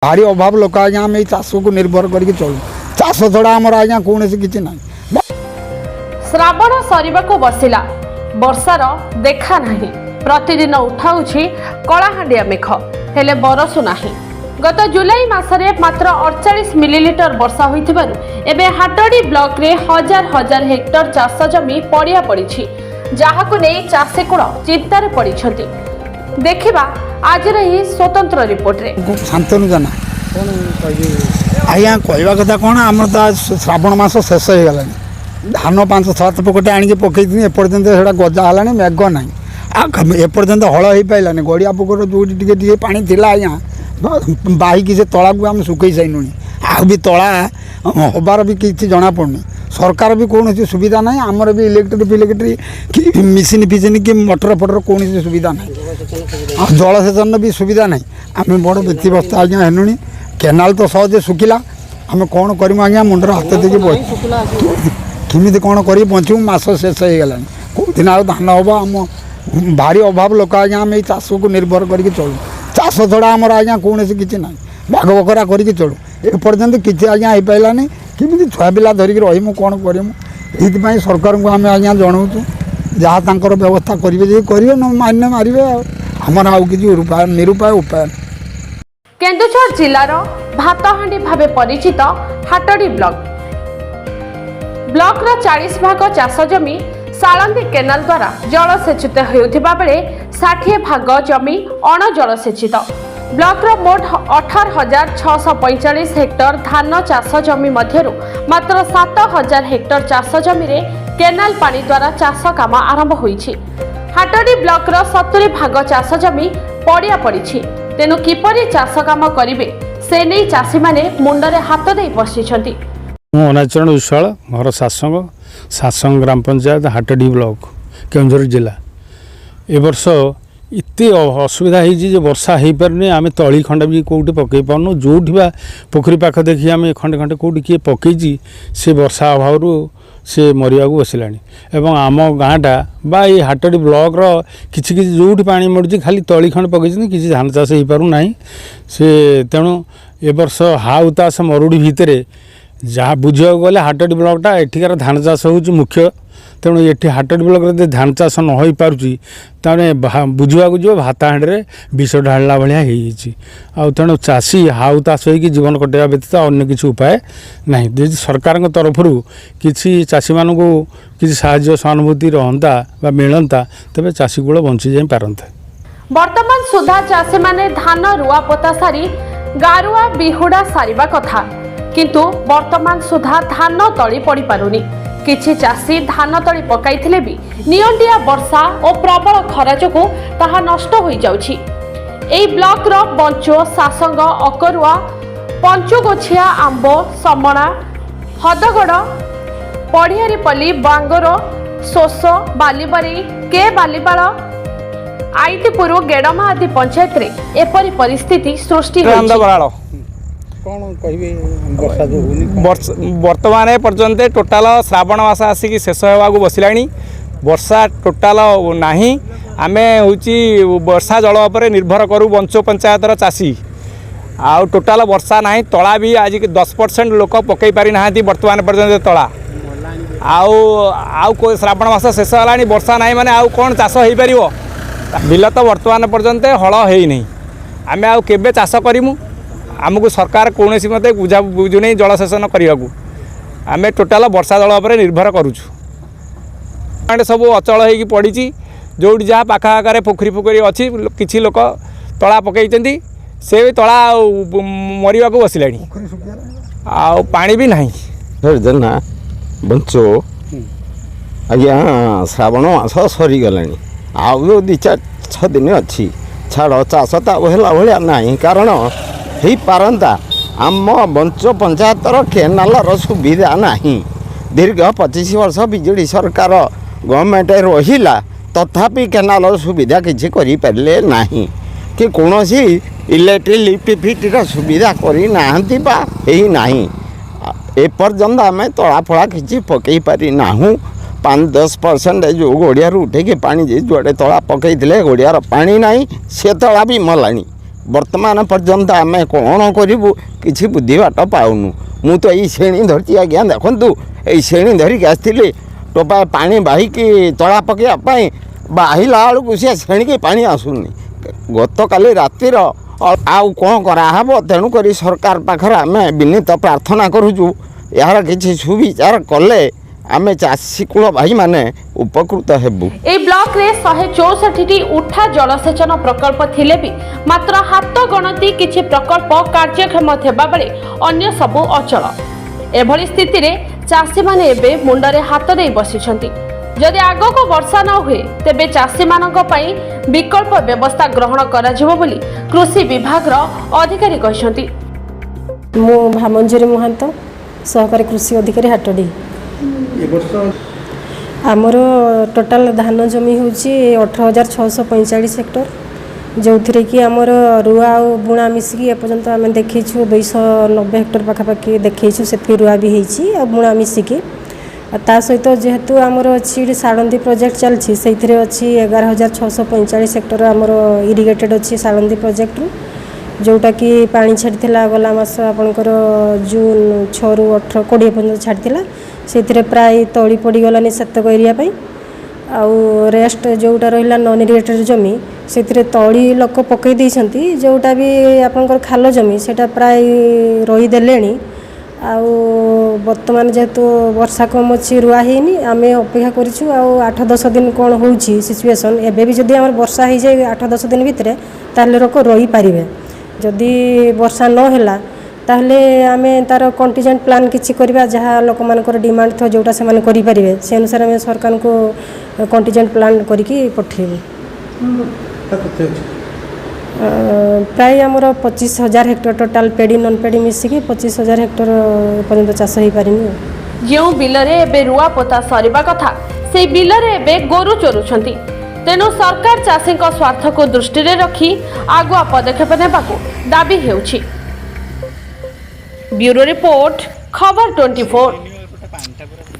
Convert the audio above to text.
ଭାରି ଅଭାବ ଲୋକ ଆଜ୍ଞା। ଆମେ ଏଇ ଚାଷକୁ ନିର୍ଭର କରିକି ଚଳୁ। ଚାଷ ଛଡ଼ା ଆମର ଆଜ୍ଞା କୌଣସି କିଛି ନାହିଁ। ଶ୍ରାବଣ ସରିବାକୁ ବସିଲା, ବର୍ଷାର ଦେଖା ନାହିଁ। ପ୍ରତିଦିନ ଉଠାଉଛି କଳାହାଣ୍ଡିଆ ମେଘ, ହେଲେ ବରସୁ ନାହିଁ। ଗତ ଜୁଲାଇ ମାସରେ ମାତ୍ର 48 ମିଲିଲିଟର ବର୍ଷା ହୋଇଥିବାରୁ ଏବେ ହାଟଡି ବ୍ଲକରେ ହଜାର ହଜାର ହେକ୍ଟର ଚାଷ ଜମି ପଡ଼ିଆ ପଡ଼ିଛି, ଯାହାକୁ ନେଇ ଚାଷୀକୁଳ ଚିନ୍ତାରେ ପଡ଼ିଛନ୍ତି। ଦେଖିବା ଆଜିର ଏହି ସ୍ୱତନ୍ତ୍ର ରିପୋର୍ଟରେ। ଶାନ୍ତନୁ ଜେନା ଆଜ୍ଞା। କହିବା କଥା କ'ଣ, ଆମର ତ ଶ୍ରାବଣ ମାସ ଶେଷ ହେଇଗଲାଣି। ଧାନ ପାଞ୍ଚ ସାତ ପକେଟ ଆଣିକି ପକେଇଥିଲି, ଏପର୍ଯ୍ୟନ୍ତ ସେଇଟା ଗଜା ହେଲାଣି, ମେଘ ନାହିଁ। ଆଉ ଏପର୍ଯ୍ୟନ୍ତ ହଳ ହେଇପାରିଲାନି। ଗଡ଼ିଆ ପୋଖରୀର ଯେଉଁଠି ଟିକେ ଟିକେ ପାଣି ଥିଲା ଆଜ୍ଞା, ବାହିକି ସେ ତଳାକୁ ଆମେ ଶୁଖେଇ ସାରିଲୁଣି। ଆଉ ବି ତଳା ହେବାର ବି କିଛି ଜଣାପଡ଼ୁନି। ସରକାର ବି କୌଣସି ସୁବିଧା ନାହିଁ। ଆମର ବି ଇଲେକ୍ଟ୍ରିକ୍ ଫିଲେକ୍ଟ୍ରିକ୍ କି ମେସିନ୍ ଫିସିନ୍ କି ମଟର ଫଟର କୌଣସି ସୁବିଧା ନାହିଁ। ଆଉ ଜଳସେଚନର ବି ସୁବିଧା ନାହିଁ। ଆମେ ବଡ଼ ବ୍ୟତିବ୍ୟସ୍ତ ଆଜ୍ଞା ହେଲୁଣି। କେନାଲ ତ ସହଜେ ଶୁଖିଲା। ଆମେ କ'ଣ କରିବୁ ଆଜ୍ଞା? ମୁଣ୍ଡରେ ହାତ ଦେଇକି ବସି କେମିତି କ'ଣ କରିକି ବଞ୍ଚିବୁ? ମାସ ଶେଷ ହେଇଗଲାଣି, କେଉଁଦିନ ଆଉ ଧାନ ହେବ? ଆମ ଭାରି ଅଭାବ ଲୋକ ଆଜ୍ଞା। ଆମେ ଏଇ ଚାଷକୁ ନିର୍ଭର କରିକି ଚଳୁ। ଚାଷ ଛଡ଼ା ଆମର ଆଜ୍ଞା କୌଣସି କିଛି ନାହିଁ। ଭାଗ ବଖରା କରିକି ଚଳୁ। ଏପର୍ଯ୍ୟନ୍ତ କିଛି ଆଜ୍ଞା ହେଇପାରିଲାନି। କେମିତି ଛୁଆ ପିଲା ଧରିକି ରହିମୁ, କ'ଣ କରିମୁ? ଏଇଥିପାଇଁ ସରକାରଙ୍କୁ ଆମେ ଆଜ୍ଞା ଜଣାଉଛୁ, ଯାହା ତାଙ୍କର ବ୍ୟବସ୍ଥା କରିବେ ଯଦି କରିବେ, ନ ମାନ୍ୟ ମାରିବେ। ଆଉ ଆମର ଆଉ କିଛି ଉପାୟ ନିରୁପାୟ ଉପାୟ ନାହିଁ। କେନ୍ଦୁଝର ଜିଲ୍ଲାର ଭାତହାଣ୍ଡି ଭାବେ ପରିଚିତ ହାଟଡି ବ୍ଲକ। ବ୍ଲକର 40 ଭାଗ ଚାଷ ଜମି ସାଳନ୍ଦୀ କେନାଲ ଦ୍ୱାରା ଜଳସେଚିତ ହେଉଥିବା ବେଳେ 60 ଭାଗ ଜମି ଅଣଜଳସେଚିତ। ବ୍ଲକର ମୋଟ 18,645 ହେକ୍ଟର ଧାନ ଚାଷ ଜମି ମଧ୍ୟରୁ ମାତ୍ର 7,000 ହେକ୍ଟର ଚାଷ ଜମିରେ କେନାଲ ପାଣି ଦ୍ୱାରା ଚାଷ କାମ ଆରମ୍ଭ ହୋଇଛି। ହାଟଡି ବ୍ଲକର 70 ଭାଗ ଚାଷ ଜମି ପଡ଼ିଆ ପଡ଼ିଛି। ତେଣୁ କିପରି ଚାଷ କାମ କରିବେ, ସେ ନେଇ ଚାଷୀମାନେ ମୁଣ୍ଡରେ ହାତ ଦେଇ ବସିଛନ୍ତି। ମୁଁ ଅନାଚରଣ ବିଶ୍ୱାଳ, ଘର ଶାସଙ୍ଗ, ଶାସଙ୍ଗ ଗ୍ରାମ ପଞ୍ଚାୟତ, ହାଟଡି ବ୍ଲକ, କେଉଁଝର ଜିଲ୍ଲା। ଏ ବର୍ଷ ଏତେ ଅସୁବିଧା ହେଇଛି ଯେ ବର୍ଷା ହେଇପାରୁନି। ଆମେ ତଳି ଖଣ୍ଡେ ବି କେଉଁଠି ପକାଇ ପାରୁନୁ। ଯେଉଁଠି ବା ପୋଖରୀ ପାଖ ଦେଖି ଆମେ ଖଣ୍ଡେ ଖଣ୍ଡେ କେଉଁଠି କିଏ ପକେଇଛି, ସେ ବର୍ଷା ଅଭାବରୁ ସେ ମରିବାକୁ ବସିଲାଣି। ଏବଂ ଆମ ଗାଁଟା ବା ଏଇ ହାଟଡି ବ୍ଲକର କିଛି କିଛି ଯେଉଁଠି ପାଣି ମଡ଼ୁଛି, ଖାଲି ତଳି ଖଣ୍ଡେ ପକେଇଛନ୍ତି, କିଛି ଧାନ ଚାଷ ହେଇପାରୁନାହିଁ ସେ। ତେଣୁ ଏ ବର୍ଷ ହାଉତାସ ମରୁଡ଼ି ଭିତରେ ଯାହା ବୁଝିବାକୁ ଗଲେ ହାଟଡି ବ୍ଲକଟା, ଏଠିକାର ଧାନ ଚାଷ ହେଉଛି ମୁଖ୍ୟ। ତେଣୁ ଏଠି ହାଟଡି ବ୍ଲକରେ ଯଦି ଧାନ ଚାଷ ନ ହୋଇପାରୁଛି, ତାହେଲେ ବୁଝିବାକୁ ଯିବ ଭାତ ହାଣ୍ଡିରେ ବିଷ ଢାଳିଲା ଭଳିଆ ହେଇଯାଇଛି। ଆଉ ତେଣୁ ଚାଷୀ ହାଉତାସ ହେଇକି ଜୀବନ କଟାଇବା ବ୍ୟତୀତ ଅନ୍ୟ କିଛି ଉପାୟ ନାହିଁ। ଯଦି ସରକାରଙ୍କ ତରଫରୁ କିଛି ଚାଷୀମାନଙ୍କୁ କିଛି ସାହାଯ୍ୟ ସହାନୁଭୂତି ରହନ୍ତା ବା ମିଳନ୍ତା, ତେବେ ଚାଷୀ କୂଳ ବଞ୍ଚି ଯାଇପାରନ୍ତେ। ବର୍ତ୍ତମାନ ସୁଦ୍ଧା ଚାଷୀମାନେ ଧାନ ରୁଆ ପୋତା ସାରି ଗାରୁଆ ବିହୁଡ଼ା ସାରିବା କଥା, କିନ୍ତୁ ବର୍ତ୍ତମାନ ସୁଦ୍ଧା ଧାନ ତଳି ପଡ଼ିପାରୁନି। କିଛି ଚାଷୀ ଧାନ ତଳି ପକାଇଥିଲେ ବି ନିଅଣ୍ଟିଆ ବର୍ଷା ଓ ପ୍ରବଳ ଖରା ଯୋଗୁଁ ତାହା ନଷ୍ଟ ହୋଇଯାଉଛି। ଏହି ବ୍ଲକର ବଞ୍ଚୋ, ଶାସଙ୍ଗ, ଅକରୁଆ, ପଞ୍ଚୁଗୋଛିଆ, ଆମ୍ବ, ସମଣା, ହଦଗଡ଼, ପଢ଼ିଆରିପଲ୍ଲୀ, ବାଙ୍ଗର, ଶୋଷ, ବାଲିବାରି, କେ ବାଲିପାଳ, ଆଇତିପୁର, ଗେଡ଼ମା ଆଦି ପଞ୍ଚାୟତରେ ଏପରି ପରିସ୍ଥିତି ସୃଷ୍ଟି ରାମଦ ହୋଇଛି। ବରାଳ। କ'ଣ କହିବେ, ବର୍ଷା ଯୋଉ ହଉନି? ବର୍ଷ ବର୍ତ୍ତମାନ ପର୍ଯ୍ୟନ୍ତ ଟୋଟାଲ ଶ୍ରାବଣ ମାସ ଆସିକି ଶେଷ ହେବାକୁ ବସିଲାଣି, ବର୍ଷା ଟୋଟାଲ ନାହିଁ। ଆମେ ହେଉଛି ବର୍ଷା ଜଳ ଉପରେ ନିର୍ଭର କରୁ, ବଞ୍ଚୋ ପଞ୍ଚାୟତର ଚାଷୀ। ଆଉ ଟୋଟାଲ ବର୍ଷା ନାହିଁ। ତଳା ବି ଆଜି 10% ଲୋକ ପକାଇ ପାରିନାହାନ୍ତି ବର୍ତ୍ତମାନ ପର୍ଯ୍ୟନ୍ତ ତଳା। ଆଉ ଶ୍ରାବଣ ମାସ ଶେଷ ହେଲାଣି, ବର୍ଷା ନାହିଁ ମାନେ ଆଉ କ'ଣ ଚାଷ ହେଇପାରିବ? ବିଲ ତ ବର୍ତ୍ତମାନ ପର୍ଯ୍ୟନ୍ତ ହଳ ହେଇନି। ଆମେ ଆଉ କେବେ ଚାଷ କରିମୁ? ଆମକୁ ସରକାର କୌଣସି ମତେ ବୁଝା ବୁଝୁନେଇ ଜଳସେଚନ କରିବାକୁ। ଆମେ ଟୋଟାଲ ବର୍ଷା ଜଳ ଉପରେ ନିର୍ଭର କରୁଛୁ। ଆଡ଼େ ସବୁ ଅଚଳ ହେଇକି ପଡ଼ିଛି। ଯେଉଁଠି ଯାହା ପାଖ ଆଖରେ ପୋଖରୀ ଫୋଖରୀ ଅଛି, କିଛି ଲୋକ ତଳା ପକାଇଛନ୍ତି, ସେ ବି ତଳା ଆଉ ମରିବାକୁ ବସିଲାଣି, ଆଉ ପାଣି ବି ନାହିଁ। ଜେନା, ବଞ୍ଚୋ। ଆଜ୍ଞା, ଶ୍ରାବଣ ମାସ ସରିଗଲାଣି, ଆଉ ଦୁଇ ଚାରି ଛଅ ଦିନ ଅଛି। ଛାଡ଼, ଚାଷ ତ ଆଉ ହେଲା ଭଳିଆ ନାହିଁ। କାରଣ ହେଇପାରନ୍ତା, ଆମ ବଞ୍ଚୋ ପଞ୍ଚାୟତର କେନାଲର ସୁବିଧା ନାହିଁ। ଦୀର୍ଘ 25 ବର୍ଷ ବିଜେଡ଼ି ସରକାର ଗଭର୍ଣ୍ଣମେଣ୍ଟ ରହିଲା, ତଥାପି କେନାଲର ସୁବିଧା କିଛି କରିପାରିଲେ ନାହିଁ କି କୌଣସି ଇଲେକ୍ଟ୍ରିକ୍ ଲିଫ୍ଟ ଫିଟ୍ର ସୁବିଧା କରିନାହାନ୍ତି ବା ହେଇନାହିଁ। ଏପର୍ଯ୍ୟନ୍ତ ଆମେ ତଳା ଫଳା କିଛି ପକାଇ ପାରିନାହୁଁ। 5 10% ଯେଉଁ ଗଡ଼ିଆରୁ ଉଠେଇକି ପାଣି, ଯେ ଯୁଆଡ଼େ ତଳା ପକାଇଥିଲେ, ଗଡ଼ିଆର ପାଣି ନାହିଁ, ସେ ତଳା ବି ମଲାଣି। ବର୍ତ୍ତମାନ ପର୍ଯ୍ୟନ୍ତ ଆମେ କ'ଣ କରିବୁ କିଛି ବୁଦ୍ଧି ବାଟ ପାଉନୁ। ମୁଁ ତ ଏଇ ଶ୍ରେଣୀ ଧରିଛି ଆଜ୍ଞା, ଦେଖନ୍ତୁ ଏଇ ଶ୍ରେଣୀ ଧରିକି ଆସିଥିଲି ଟୋପାଏ ପାଣି ବାହିକି ତଳା ପକାଇବା ପାଇଁ, ବାହିଲା ବେଳକୁ ସେ ଶ୍ରେଣୀକି ପାଣି ଆସୁନି। ଗତକାଲି ରାତିର ଆଉ କ'ଣ କରାହେବ? ତେଣୁକରି ସରକାର ପାଖରେ ଆମେ ବିନୀତ ପ୍ରାର୍ଥନା କରୁଛୁ, ଏହାର କିଛି ସୁବିଚାର କଲେ ଆମେ ଚାଷୀ କୂଳ ଭାଇମାନେ ଉପକୃତ ହେବୁ। ଏହି ବ୍ଲକରେ 164ଟି ଉଠା ଜଳସେଚନ ପ୍ରକଳ୍ପ ଥିଲେ ବି ମାତ୍ର ହାତ ଗଣତି କିଛି ପ୍ରକଳ୍ପ କାର୍ଯ୍ୟକ୍ଷମ ଥିବାବେଳେ ଅନ୍ୟ ସବୁ ଅଚଳ। ଏଭଳି ସ୍ଥିତିରେ ଚାଷୀମାନେ ଏବେ ମୁଣ୍ଡରେ ହାତ ଦେଇ ବସିଛନ୍ତି। ଯଦି ଆଗକୁ ବର୍ଷା ନ ହୁଏ, ତେବେ ଚାଷୀମାନଙ୍କ ପାଇଁ ବିକଳ୍ପ ବ୍ୟବସ୍ଥା ଗ୍ରହଣ କରାଯିବ ବୋଲି କୃଷି ବିଭାଗର ଅଧିକାରୀ କହିଛନ୍ତି। ମୁଁ ଭାମଞ୍ଜରୀ ମହାନ୍ତ, ସହକାରୀ କୃଷି ଅଧିକାରୀ, ହାଟଡିହି। ଏ ବର୍ଷ ଆମର ଟୋଟାଲ ଧାନ ଜମି ହେଉଛି 18,645 ହେକ୍ଟର, ଯେଉଁଥିରେ କି ଆମର ରୁଆ ଆଉ ବୁଣା ମିଶିକି ଏପର୍ଯ୍ୟନ୍ତ ଆମେ ଦେଖେଇଛୁ 290 ହେକ୍ଟର ପାଖାପାଖି ଦେଖେଇଛୁ। ସେତିକି ରୁଆ ବି ହେଇଛି ଆଉ ବୁଣା ମିଶିକି। ଆଉ ତା ସହିତ ଯେହେତୁ ଆମର ଅଛି ଏଠି ସାଳନ୍ଦୀ ପ୍ରୋଜେକ୍ଟ ଚାଲିଛି, ସେଇଥିରେ ଅଛି 11,645 ହେକ୍ଟର ଆମର ଇରିଗେଟେଡ଼ ଅଛି ସାଳନ୍ଦୀ ପ୍ରୋଜେକ୍ଟରୁ, ଯେଉଁଟାକି ପାଣି ଛାଡ଼ିଥିଲା ଗଲା ମାସ ଆପଣଙ୍କର ଜୁନ୍ 6ରୁ 18 20 ପର୍ଯ୍ୟନ୍ତ ଛାଡ଼ିଥିଲା। ସେଇଥିରେ ପ୍ରାୟ ତଳି ପଡ଼ିଗଲାନି ସେତକ ଏରିଆ ପାଇଁ। ଆଉ ରେଷ୍ଟ ଯେଉଁଟା ରହିଲା ନନ୍ ଇରିଗେଟେଡ଼ ଜମି, ସେଥିରେ ତଳି ଲୋକ ପକାଇ ଦେଇଛନ୍ତି। ଯେଉଁଟା ବି ଆପଣଙ୍କର ଖାଲ ଜମି, ସେଇଟା ପ୍ରାୟ ରୋଇଦେଲେଣି। ଆଉ ବର୍ତ୍ତମାନ ଯେହେତୁ ବର୍ଷା କମ୍ ଅଛି, ରୁଆ ହେଇନି। ଆମେ ଅପେକ୍ଷା କରିଛୁ ଆଉ 8-10 ଦିନ କ'ଣ ହେଉଛି ସିଚୁଏସନ୍। ଏବେ ବି ଯଦି ଆମର ବର୍ଷା ହେଇଯାଏ 8-10 ଦିନ ଭିତରେ, ତାହେଲେ ଲୋକ ରୋଇପାରିବେ। ଯଦି ବର୍ଷା ନ ହେଲା, ତାହେଲେ ଆମେ ତା'ର କଣ୍ଟିଜେଣ୍ଟ ପ୍ଲାନ୍ କିଛି କରିବା। ଯାହା ଲୋକମାନଙ୍କର ଡିମାଣ୍ଡ ଥିବ, ଯେଉଁଟା ସେମାନେ କରିପାରିବେ, ସେ ଅନୁସାରେ ଆମେ ସରକାରଙ୍କୁ କଣ୍ଟିଜେଣ୍ଟ ପ୍ଲାନ୍ କରିକି ପଠେଇବୁ। କେତେ ଅଛି? ପ୍ରାୟ ଆମର 25,000 ହେକ୍ଟର ଟୋଟାଲ, ପେଡ଼ି ନନ୍ ପେଡ଼ି ମିଶିକି 25,000 ହେକ୍ଟର ପର୍ଯ୍ୟନ୍ତ ଚାଷ ହେଇପାରିନି ଆଉ। ଯେଉଁ ବିଲରେ ଏବେ ରୁଆ ପୋତା ସରିବା କଥା, ସେଇ ବିଲରେ ଏବେ ଗୋରୁ ଚରୁଛନ୍ତି। ତେଣୁ ସରକାର ଚାଷୀଙ୍କ ସ୍ୱାର୍ଥକୁ ଦୃଷ୍ଟିରେ ରଖି ଆଗୁଆ ପଦକ୍ଷେପ ନେବାକୁ ଦାବି ହେଉଛି। ବ୍ୟୁରୋ ରିପୋର୍ଟ, ଖବର 24।